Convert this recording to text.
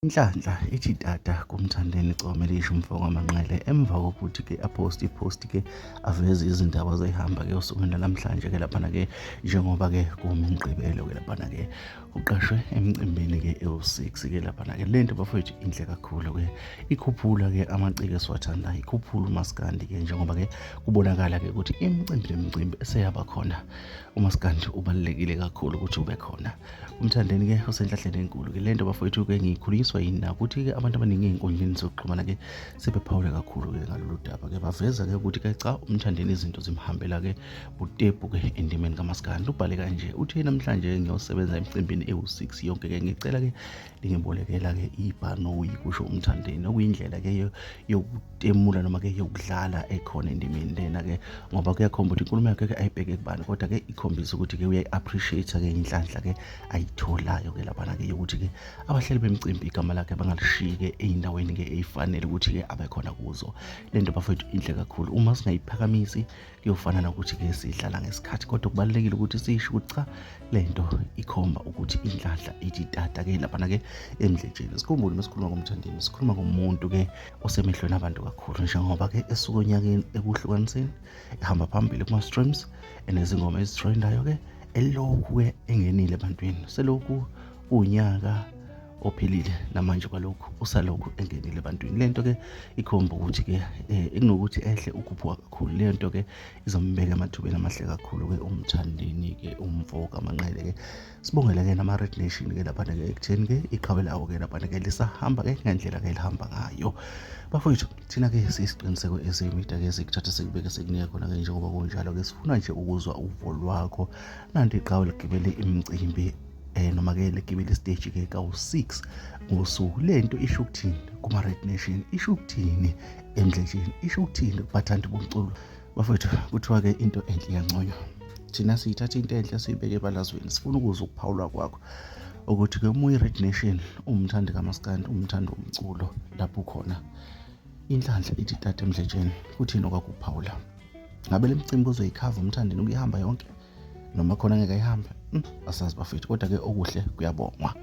Inhlanhla ithi tata kuMthandeni Gcome lisho umfo kaManqele emva kokuthi ke apost ipost ke aveze izindaba zehamba ke osukwini lanamhlanje ke laphana ke njengoba ke kuwumgqibelo ke laphana ke uqashwe emcimbini ke ewu-6 ke laphana ke lento bafowethu inhle kakhulu ke ikhuphula ke amaciko esiwathandayo ikhuphula umaskandi ke njengoba ke kubonakala ke ukuthi imicimbi nemicimbi eseyaba khona umaskandi ubalulekile kakhulu ukuthi ube khona. UMthandeni ke usenhlahleni enkulu ke lento bafowethu ke ngikhulunyiswa yini na ukuthi ke abantu abaningi ey'nkundleni zokuxhumana ke sebephawule kakhulu ke ngalolu daba ke baveza ke ukuthi ke cha uMthandeni izinto zimhambela ke butepu ke endimeni kaMaskandi. Ubhale kanje uthe namhlanje ngiyosebenza emcimbini ewu-6 yonke ke ngicela ke lingibolekela ke ibhanoyi kusho uMthandeni okuyindlela ke yokutemula noma ke yokudlala ekhona endimeni lena ke ngoba kuyakhomba ukuthi inkulumo yakhe ke ayibheke kubani kodwa ke ikhombisa ukuthi ke uyayi-appreciate ke inhlanhla ke ayitholayo ke laphana ke yokuthi ke abahleli bemicimbi igama lakhe bangalishiyi ke ey'ndaweni ke ey'fanele ukuthi ke abe khona kuzo. Le nto bafethu inhle kakhulu uma singayiphakamisi kuyofana nokuthi-ke sidlala ngesikhathi kodwa kubalulekile ukuthi sisho ukuthi cha le nto ikhomba ukuthi inhlanhla ithi tata-ke laphana-ke emdletsheni. Sikhumbule uma sikhuluma ngomthandeni sikhuluma ngomuntu-ke osemehlweni abantu kakhulu njengoba-ke esuka onyakeni ekuhlukaniseni ehamba phambili kuma-streams enezingoma ezitrendayo-ke elokhu-ke engenile ebantwini selokhu unyaka ophilile namanje kwalokhu usalokhu engenile ebantwini. Le nto ke ikhomba ukuthi ke ekunokuthi ehle ukhuphuka kakhulu. Le nto ke izombeka emathubeni amahle kakhulu ke uMthandeni ke umfo kaManqele ke. Sibongele ke nama-Red Nation ke laphana ke ekutheni ke iqhawe lawo ke laphana ke lisahamba ke ngendlela ke elihamba ngayo. Bafowethu thina ke siyisiqiniseko esiyimida ke sikuthatha sikubeke sikunika khona ke njengoba kunjalo ke sifuna nje ukuzwa uvo lwakho. Nanti iqhawe ligibele imicimbi noma ke ligibele isiteji ke kawu-6 ngosuku. Le nto isho ukuthini kuma-Red Nation, isho ukuthini emdletsheni, isho ukuthini kubathandi bomculo? Bafowethu kuthiwa ke into enhle iyanconywa. Thina siyithatha into enhle siyibeke ebalazweni, sifuna ukuzwa ukuphawulwa kwakho ukuthi ke uma uyi-Red Nation uwumthandi kamaskandi uwumthandi womculo lapho ukhona inhlanhla ithi tata emdletsheni, kuthini okwakho ukuphawula? Ngabe le micimbi uzoyikhava uMthandeni ukuyihamba yonke noma khona ngeke ayihambe? Asazi bafethu, kodwa ke okuhle kuyabongwa.